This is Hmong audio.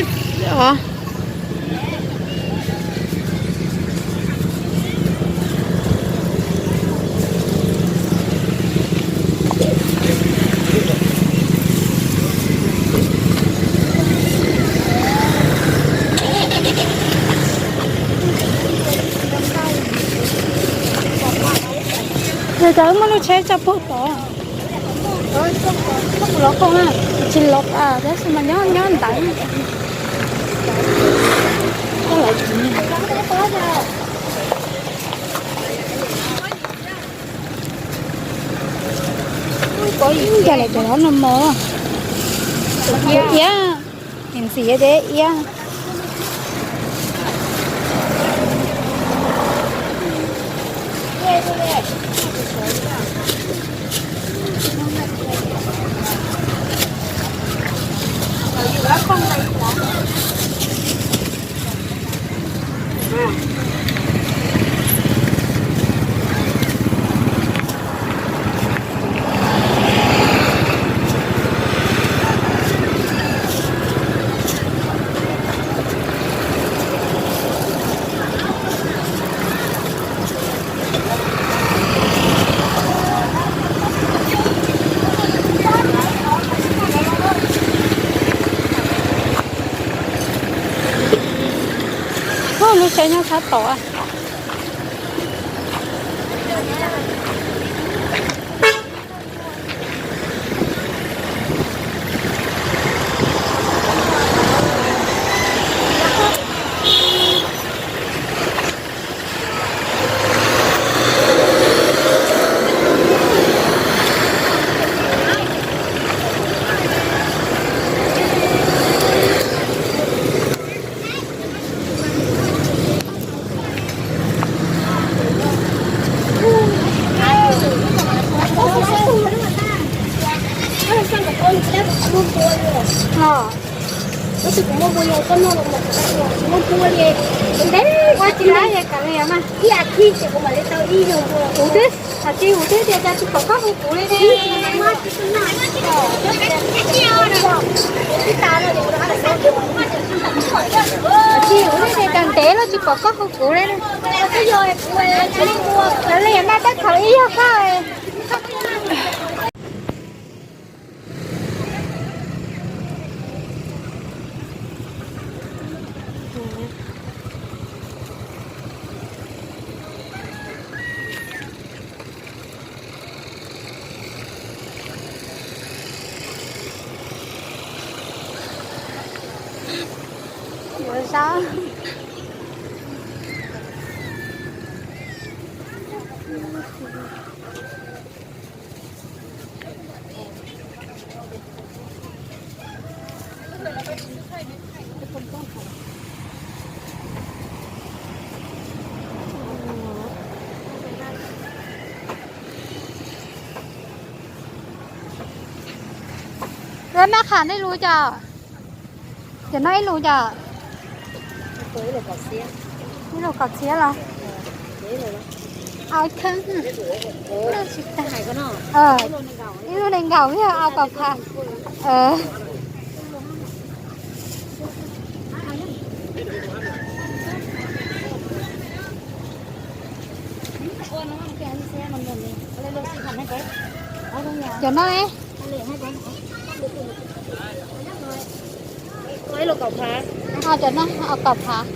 Os. Ces cov muaj lub tsheb tso puag tod. Los koom na, tsis los tab sis mas nyob nyob ntawd. Ib yam li cov no mos, iab, ntxim deb iab. Lub tsheb nyob sab tod. Ua tsis lab es kav liam mas. Kuv twb, hais tias kuv twb tias cas tsis pom koj hu kuv li ne. Hais tias kuv twb tias cas ntev los tsis pom koj hu kuv li. Kav liam mas, tab thaum ib yog koj. Lawv maj qham nej lus cas? Cov no ib lus cas? Ib lus kaum txhiab los? Au kheeb. Ib lub nees nkaum, yog au kaum phav. Cov no, cov no au kaum phav.